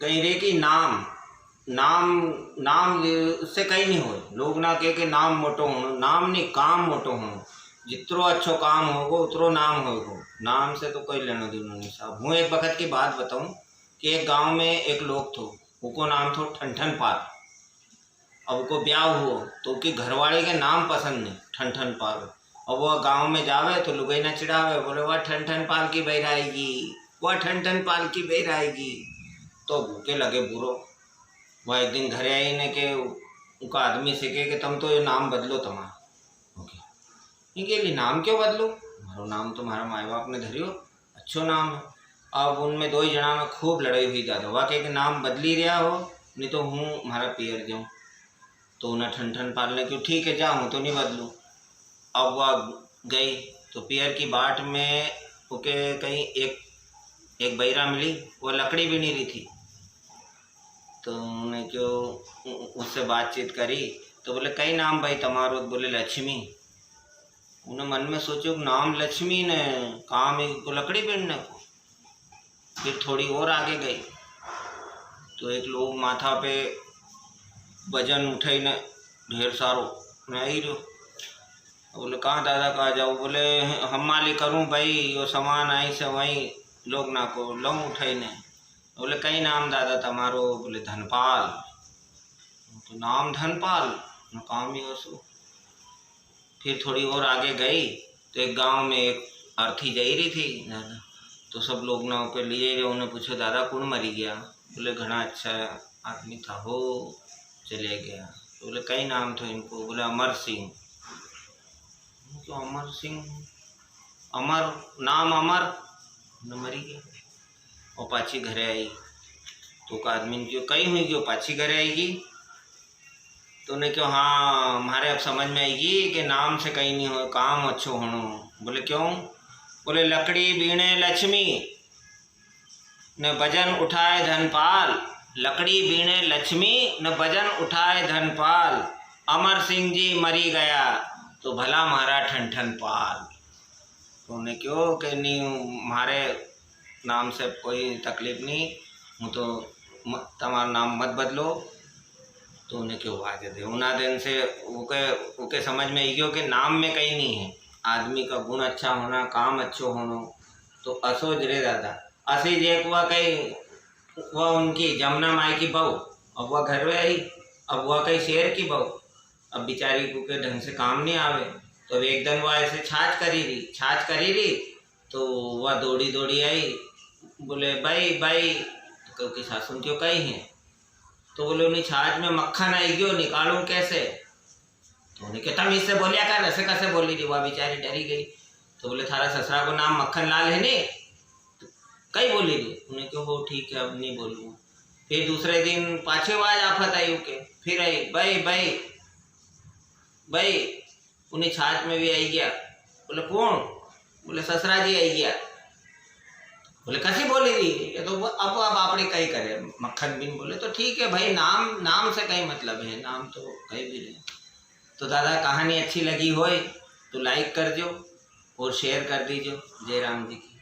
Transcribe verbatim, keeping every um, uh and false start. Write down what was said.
कहीं रे कि नाम, नाम, नाम से कहीं नहीं होय। लोग ना कहे कि नाम मोटो होणो, नाम नहीं, काम मोटो होणो। जितरो अच्छो काम होगो, उतरो नाम होगो। नाम से तो कोई लेनो देनो नहीं साहब। हूँ एक बखत की बात बताऊं कि एक गांव में एक लोग थो, उको नाम थो ठनठन पाल। अब उको ब्याव हुओ, तो उकी घरवाली के नाम पसंद नहीं, ठनठन पाल। अब वो गांव में जावे, तो लुगाई ना चिढ़ावे, बोले, "वाह, ठनठन पाल की बहिर आएगी, वाह, ठनठन पाल की बहिर आएगी।" तो उके लगे बुरो। वह एक दिन घरे आई ने के, उका आदमी से के, के, "तम तो ये नाम बदलो तमारो।" ओके। ये के लिए नाम क्यों बदलो? म्हारो नाम तो म्हारा माय बाप ने धरियो, अच्छो नाम है। अब उनमें दो ही जणा में खूब लड़ाई हुई दादा। वा के, के नाम बदली रिया हो, नहीं तो हूँ म्हारा पियर जाऊँ। तो उन्हें ठनठन पाल ने क्यों, "ठीक है, जा, हूँ तो नहीं बदलूँ।" अब वा गई, तो पियर की बाट में उके कहीं एक, एक बहिरा मिली, वो लकड़ी बीणी री थी। तो उन्हें क्यों उ-, उससे बातचीत करी, तो बोले, "कई नाम भाई तमारो?" बोले, "लक्ष्मी।" उन्हें मन में सोचो, "नाम लक्ष्मी ने काम एक को लकड़ी बीणने को।" फिर थोड़ी और आगे गई, तो एक लोग माथा पे वजन उठाई ने ढेर सारो ने आई रह्यो। बोले, "कहाँ दादा, कहाँ जाओ?" बोले, "हमाली करूँ भाई, यो सामान आई से वहीं लोग ना को लऊँ उठाई ने।" बोले, "कई नाम दादा तमारो?" बोले, "धनपाल।" तो नाम धनपाल, न काम ही असो। फिर थोड़ी और आगे गई, तो एक गांव में एक अर्थी जाई रही थी, तो सब लोग ना ऊपर लिए गए, उन्हें पूछो, "दादा, कौन मरी गया?" बोले, "घणा अच्छा आदमी था हो, चले गया।" तो बोले, "कई नाम था इनको?" बोले, "अमर सिंह।" तो अमर सिंह, अमर, नाम अमर, न मरी गया। और पाछी घरे आई, तो उका आदमी ने क्यों, "कई हुई गयो, पाछी घरे आएगी?" तो उन्हें क्यों, "हाँ, म्हारे अब समझ में आएगी कि नाम से कई नहीं हो, काम अच्छो होनो।" बोले, "क्यों?" बोले, "लकड़ी बीणे लक्ष्मी, न वजन उठाए धनपाल, लकड़ी बीणे लक्ष्मी, न वजन उठाए धनपाल, अमर सिंह जी मरी गया, तो भला म्हारा ठनठन पाल।" तो उन्हें क्यों कि नहीं, म्हारे नाम से कोई तकलीफ नहीं, हूँ तो म-, तमारो नाम मत बदलो। तो उन्हें क्यों, वाज दे उना दिन से उके, उके समझ में आई गयो कि नाम में कई नहीं है, आदमी का गुण अच्छा होना, काम अच्छो होनो, तो असो ज रे दादा। असी ज एक वा कई, वा उनकी जमुना माई की बहू, अब वा घर में आई, अब वा कई शेर की बहू, अब बेचारी को के ढंग से काम नहीं आवे, तो अब एक दिन वा ऐसे छाछ करी रही, छाछ करी रही, तो वा दौड़ी दौड़ी आई, बोले, "बाई, बाई।" तो क्यों कि सासू ने क्यों, "कई है?" तो बोले, "उन्हीं छाछ में मक्खन आई गयो, निकालूं कैसे?" तो उन्हें के, "तमीज से बोलिया कर, ऐसे कैसे बोली रही?" वा बेचारी डरी गई। तो बोले, "थारा ससुरा को नाम मक्खन लाल है नी?" तो कई बोली रही। उन्हें क्यों, "वो ठीक है, अब नहीं बोलूँ।" फिर दूसरे दिन पाछे वाज आफत आई उके, फिर आई, "बाई, बाई, बाई।" उन्हीं छाछ में भी आई गया। बोले, "कौन?" बोले, "ससुरा जी आई गया।" बोले, "कसी बोली रही?" ये तो वो अब, अब आपने कई करे, मक्खन बिन बोले, तो ठीक है भाई, नाम, नाम से कई मतलब है, नाम तो कई भी रहे। तो दादा, कहानी अच्छी लगी होय तो like कर दो और share कर दीजो। जय राम जी की।